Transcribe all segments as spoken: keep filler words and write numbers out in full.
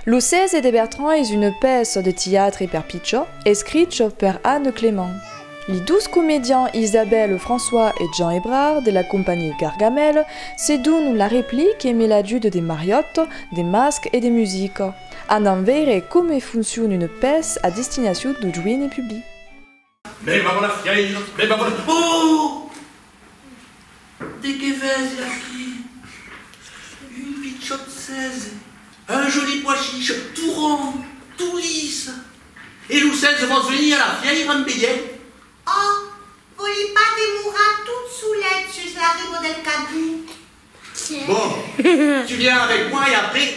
Lo Sese de Bertrand es una pèça de teatre per pichòts escricha per Anne Clément. Li dos comedians Isabelle François e Jean Hébrard de la companhiá Gargamel se donan la replica emé l'ajuda de Mariòta, de mascas e de musica. Anam veire coma fonciona una pèça a destinacion dau joine public. Me vau a la fièira, me vau a la... Oh! De qué vese aquí? Un pichòt sese, un joli pois chiche, tot rond, tot lisse. E lo sese vòs venir a la fièira amb elh? Oh, vòli pas demorar tot solet sus la riba del camin. Bon, tu viens avec moi et après,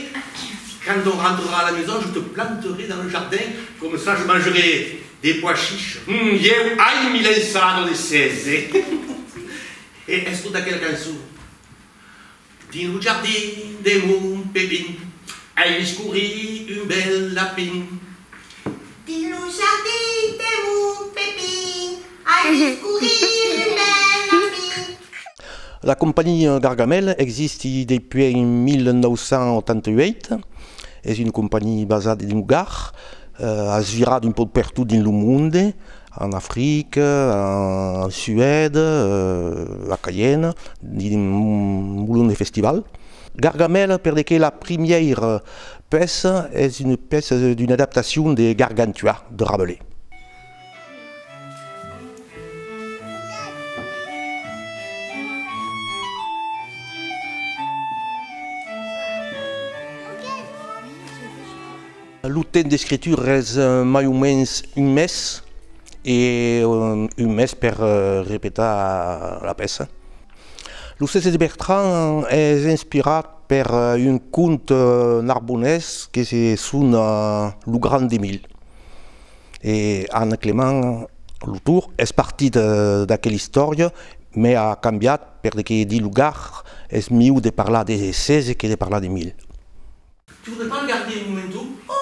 quand on rentrera à la maison, je te planterai dans le jardin, comme ça je mangerai des pois chiches. Hum, ieu aimi l'ensada de sese. E escota aquela cançon. Dins lo jardin de mon Pepin, ai vist corrir un bèl lapin. Dins lo jardin de mon Pepin, ai vist corrir un bèl lapin. La companhiá Gargamel existís dempuèi mil nòu cents ochanta uèit. Es una companhiá basada dins lo Gard, eh, a virat un pauc pertot dins lo monde, en Africa, en Suèda, eh, a Caiena, dins molon de festival. Gargamel, per de que la primièra pèça es una pèça d'una adaptacion de Gargantua de Rabelais. Lo temps d'escritura es, eh, mai o mens un mes, e, eh, un mes per, eh, repetar la pèça. Lo Sese de Bertrand es inspirat per, eh, un conte, eh, narbonés que se sona Lo Grand de Mil. E Anne Clément, l'autor, es partit, eh, d'aquela istòria, mai a cambiat, per de que dins lo Gard es mieu de parlar de sese que de parlar de mil. Tu voudrais pas regarder un momenton? Oh,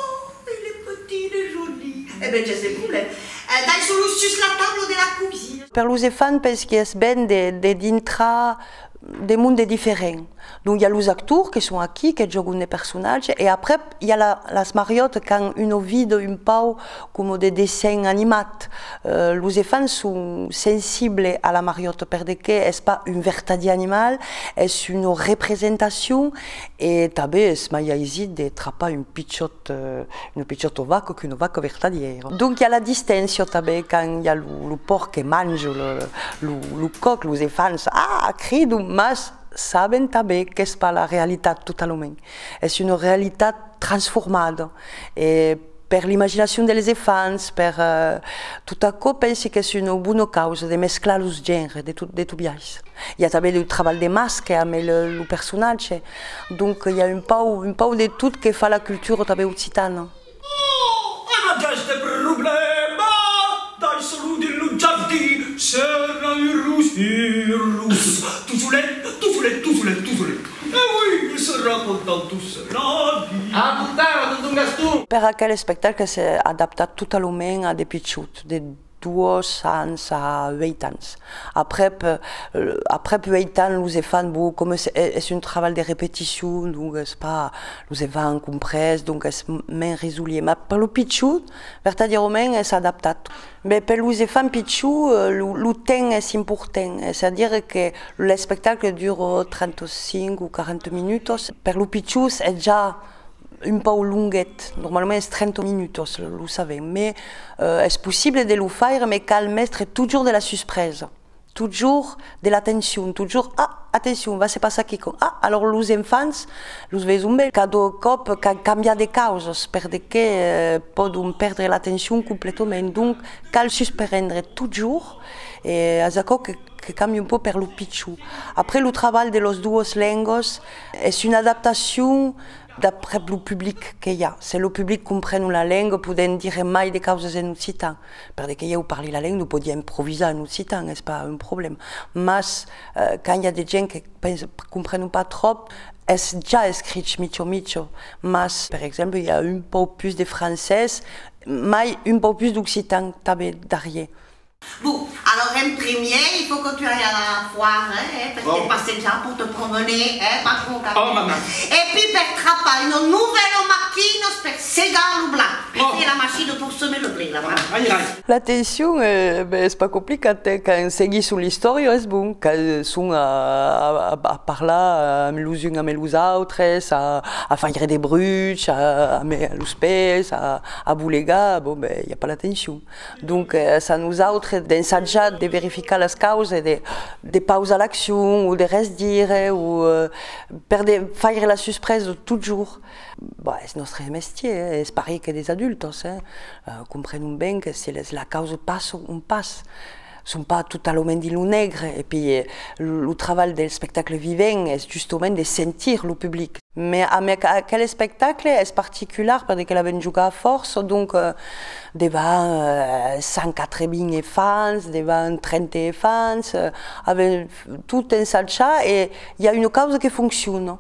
il est petit, il est joli. Eh ben, tiens, c'est le problème. Euh, dai solo sus la taula de la cosina. Per los enfants, pensi qu'es ben de, de dintrar de monde diferent. Donc, i a los actors que son aquí, que jògan de personatges, e aprèp, i a la, las mariòtas qu'an una vida un pauc coma de dessenh animat. Euh, los enfants son sensibles a la mariòta, per de que es pas un vertadièr animal, es una representacion, e tanben es mai aisit de trapar un pichòt, euh, una pichòta vaca qu'una vaca vertadièra. Donc, i a la distància tanben quand i a lo, lo pòrc que manja lo, lo, lo còc, los enfants, ah, cridan, mas saben tanben qu'es pas la realitat totalament. Es una realitat transformada. E per l'imaginacion dels enfants, per, eh, tot aquò, pensi qu'es una bona causa de mesclar los genres de tot, de tot biais. I a tanben lo trabalh de mascas amb lo, lo personatge. Donc, i a un pauc, un pauc de tot que fa la cultura tanben occitana. Oh, e ben, qu'es de problèma! Dai solo dins lo jardin, serà urós, urós. Tot solet, tot solet, tot solet, tot solet. E oui, serà content tot solet. A pus tard, tonton Gaston! Per aquel espectacle s'es adaptat totalament a de pichòts, de dos ans a uèit ans. Aprèp, eh, aprèp uèit ans, los enfants, bon, coma es, es un trabalh de repeticion, donc es pas, los enfants an comprés, donc es m-, mens risolièr. Mas per lo pichon, vertadièrament, es adaptat. Ben, per los enfants pichons, eh, lo, lo temps es important, es a dire que l'espectacle dura trenta-cinc o quaranta minutas. Per los pichons es ja un pauc longuet, normalament es trenta minutas, lo, lo sabèm, mai, eh, es possible de lo faire, mai cal metre totjorn de la suspresa, totjorn de l'atencion, totjorn, ah, atencion, va se passar quicòm, ah, alòrs los enfants los veson ben, cada còp cal cambiar de causas, per de que, eh, pòdon pèrdre l'atencion completament, donc cal susprendre totjorn, e es aquò que, que cambia un pauc per lo pichon. Après, lo trabalh de las doas lengas es una adaptacion d'aprèp lo public que i a. Se lo public comprenon la lenga, podèm dire mai de causas en occitan. Per de que ieu parli la lenga, lo pòdi improvisar en occitan, es pas un problèma. Mas, eh, quand i a de gents que pensa, comprenon pas tròp, es ja escrich micha micha, mas, per exemple, i a un pauc pus de francés, mai un pauc pus d'occitan tanben darrièr. Bon, alors en premier, il faut que tu ailles à la foire, hein, hein, parce que passejar pour te promener, hein, pas trop. Oh, maman. Et puis, per trapar una novèla maquina. Machinas per segar lo blat. Oh. E la machina per semer lo blat, là-bas. Ai, ai. L'atencion, eh, ben, es pas complicat, eh. Quand seguisson l'istòria, es bon. Quand son a, a, a parlar amb los uns, amb los autres, a, a faire de bruch, a, a, amb los pès, a, a bolegar, bon, ben, i a pas l'atencion. Donc, eh, es a nosautres d'ensajar de verificar las causas, de, de pausar l'accion, o de res dire, o, eh, per de, faire la suspresa totjorn. Bah, es nòstre mestièr, eh, es pareil que dels adultes, eh. Eh, comprenon ben que se les, la causa passa, on passa. Son pas totalament dins lo negre, e pi, eh, lo, lo trabalh de l'espectacle vivent es justament de sentir lo public. Mès amb aqu-, aquel espectacle es particular perque l'avèm jogat fòrça, donc, eh, devant, eh, cent quatre-vingts enfants, devant trenta enfants, eh, avèm tot ensajat e i a una causa que fonciona.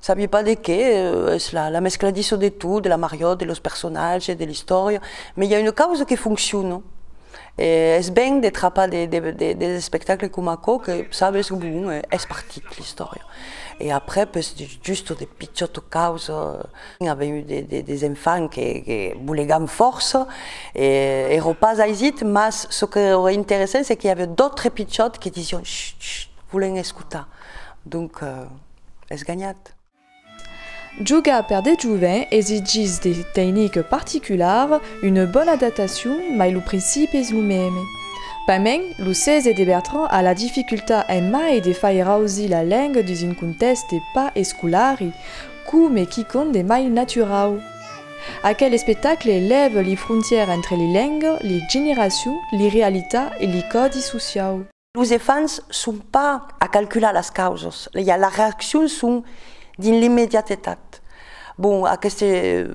Sabi pas de qué, eh, es la, la mescladissa de tot, de la mariòta, de los personatges, de l'istòria, mès i a una causa que fonciona. E es ben de trapar de, de, de, de espectacles coma aquò que sabes, bon, eh, es partit l'istòria. E après, pues, de, just de pichòtas causas, avèm de, de, des enfants que, que bolegan fòrça, e èra pas aisit, mas çò qu'èra interessant, es que i aviá d'autres pichòts que disián: "Chut, chut, volèm escotar." Donc, eh, es ganhat. Jogar per de jovents exigís de tecnicas particularas, una bòna adaptacion, mai lo principi es lo meme. Pasmens, lo setze de Bertrand a la dificultat en mai de faire ausir la lenga dins un contèxte pas escolari, coma quicòm de mai naturau. Aquel espectacle lèva li frontièras entre li lengas, li generacions, li realitats e li còdis sociaus. Los enfants son pas a calcular las causas, i a, las reaccions son dins l'immediatetat. Bon, aqueste, eh,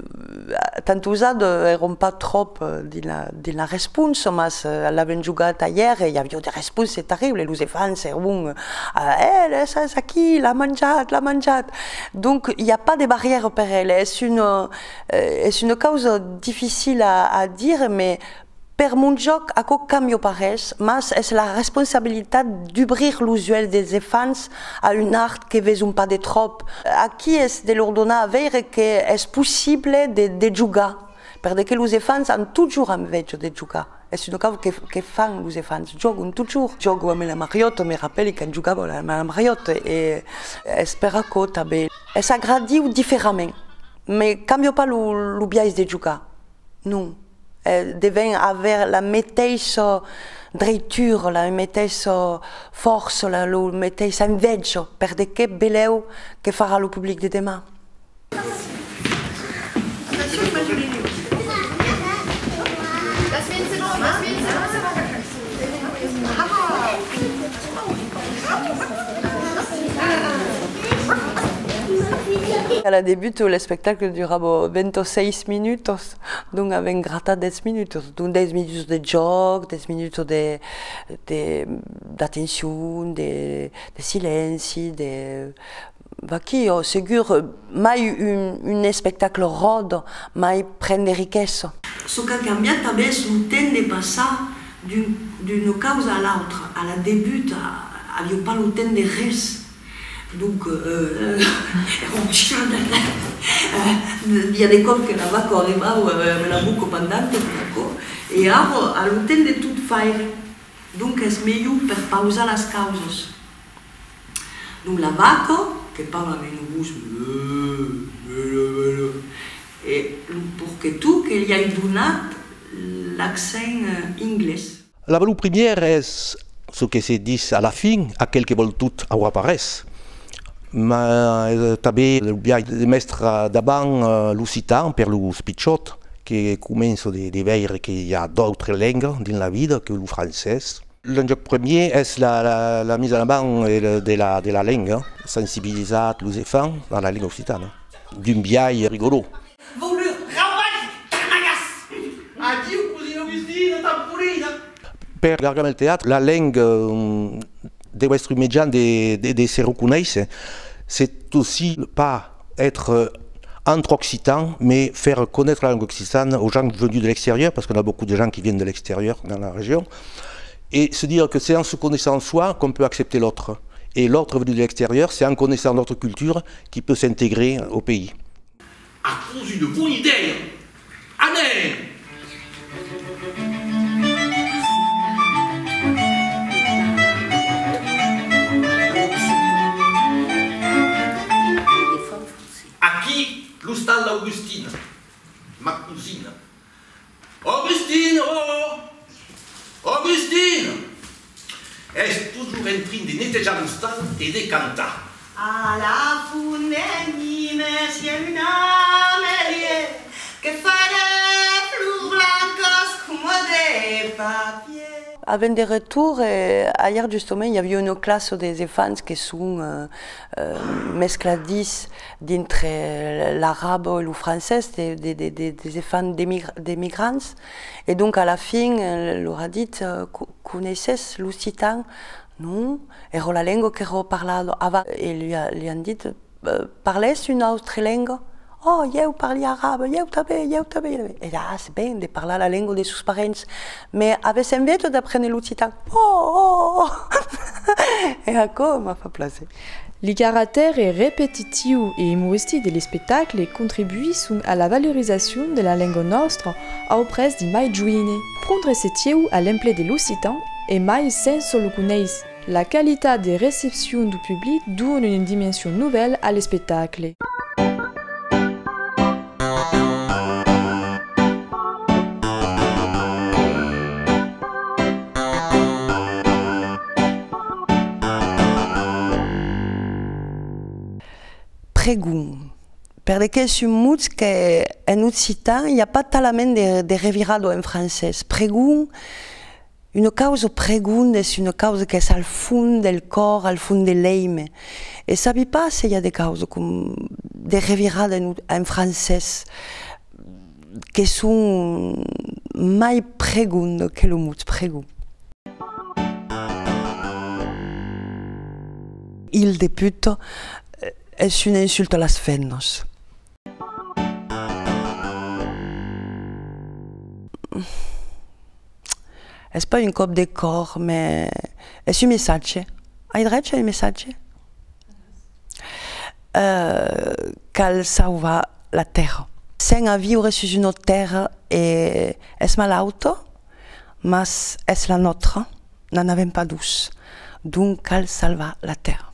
tantosat, eh, èran pas tròp, eh, dins la, dins la responsa, mas, eh, l'avèm jogat aièr e i aviá de responsas terriblas, los enfants èran, eh, "Eh, es aquí, l'a manjat, l'a manjat." Donc, i a pas de barrièra per eles, es una, eh, es una causa dificila a, a dire, mès per mon jòc, aquò cambia pas res, mas es la responsabilitat dubrir los uèlhs dels enfants a un art que veson pas de tròp. Aquí es de lor donar a veire que es possible de, de jogar, per de que los enfants an totjorn enveja de jogar. Es una causa que, que fan los enfants, jògan totjorn. Jògo amb la mariòta, me rapèli quand jogava amb la mariòta, e es per aquò tanben. Es agradiu diferament, mès cambia pas lo, lo biais de jogar. Non. Eh, devèm aver la meteissa dreitura, la meteissa fòrça, la, lo meteissa enveja, per de qué belèu que farà lo public de deman. A la debuta, l'espectacle durava vint-e-sièis minutas, donc avèm gratat dètz minutas, donc dètz minutas de jòc, dètz minutas de, de, d'atencion, de, de silenci, de, vaquí, ò, segur, mai un, un espectacle ròde, mai plen de riquesa. Çò qu'a cambiat tanben es lo temps de passar d'un, d'una causa a l'autra. A la debuta, aviá pas lo temps de res. Donc, euh, euh, èra un chat, euh, i a de còps que la vaca arribava, euh, amb la boca pendanta, aquò. E ara, a lo temps de tot faire. Donc, es melhor per pausar las causas. Donc, la vaca, que parla amb una votz, e lo porqueton que li ai donat l'accent, euh, anglés. L'avalor primièr es çò que se ditz a la fin, aquel que vòl tot aurà pas res. Mas, eh, tanben lo biais de mestre davant, eh, l'occitan per los pichòts que començan de, de veire que i a d'autras lengas dins la vida que lo francés. L'enjòc premier es la, la, la mise en avant, eh, de la, de la lenga, sensibilizar los enfants a la lenga occitana, d'un biais rigolo. Vòlur rapaç, carnagas! Adiu, cosina Augustina, tampolina! Per Gargamel Teatre, la lenga, mm, deu èstre un mejan de, de, de se reconéisser. C'est aussi pas être entre occitans, mais faire connaître la langue occitane aux gens venus de l'extérieur, parce qu'on a beaucoup de gens qui viennent de l'extérieur dans la région, et se dire que c'est en se connaissant soi qu'on peut accepter l'autre. Et l'autre venu de l'extérieur, c'est en connaissant notre culture qu'il peut s'intégrer au pays. Aquò's una bona idèia! Anem! Aquí, l'ostal d'Augustina, ma cosina. Augustina! Augustina! Es totjorn en trin de netejar l'ostal e de cantar. A la font de Nimes i a una ametlièr que fa de flors blancas coma de papièr. Avèm de retorn, e aèr justament i aviá una classa dels enfants que son, eh, eh, mescladís dintre l'arabe e lo francés, de, de, de, de, dels enfants d'emigra-, d'emigrants. E donc, a la fin, eh, lor a dit, eh, co-, coneisses l'occitan? Non, èra la lenga qu'èra parlada avant. E li a, li an dit, eh, parles una autra lenga? Oh, ieu parli arabe, ieu tanben, ieu tanben. E ah, c'est ben de parlar la lenga de sos parents, mas avètz enveja d'aprene l'occitan? Oh, oh, oh. E aquò m'a fach plaser. Li caractèri repetitiu e umoristic de l'espectacle contribuisson a la valorizacion de la lenga nòstra auprès di mai joines. Prendre se tieu a l'empleg de l'occitan e mai sensa lo conéisser. La qualitat de recepcion du public dona una dimension novèla a l'espectacle. Pregon. Per de qu'es un mot que en occitan i a pas talament de, de revirada en francés. Pregon, una causa pregonda es una causa qu'es al fons del còr, al fons de l'èime. E sabi pas se i a de causas com de revirada en, en francés que son mai pregondas que lo mot pregon. Hilh de puta, eh, es un insult a las femnas. Es pas un còp de còr, mas es un messatge. Ai drech a un messatge? Eh, cal sauvar la tèrra. Sèm a viure sus una tèrra e es malauta, mas es la nòstra, n'en avèm pas dos. Donc cal salvar la tèrra.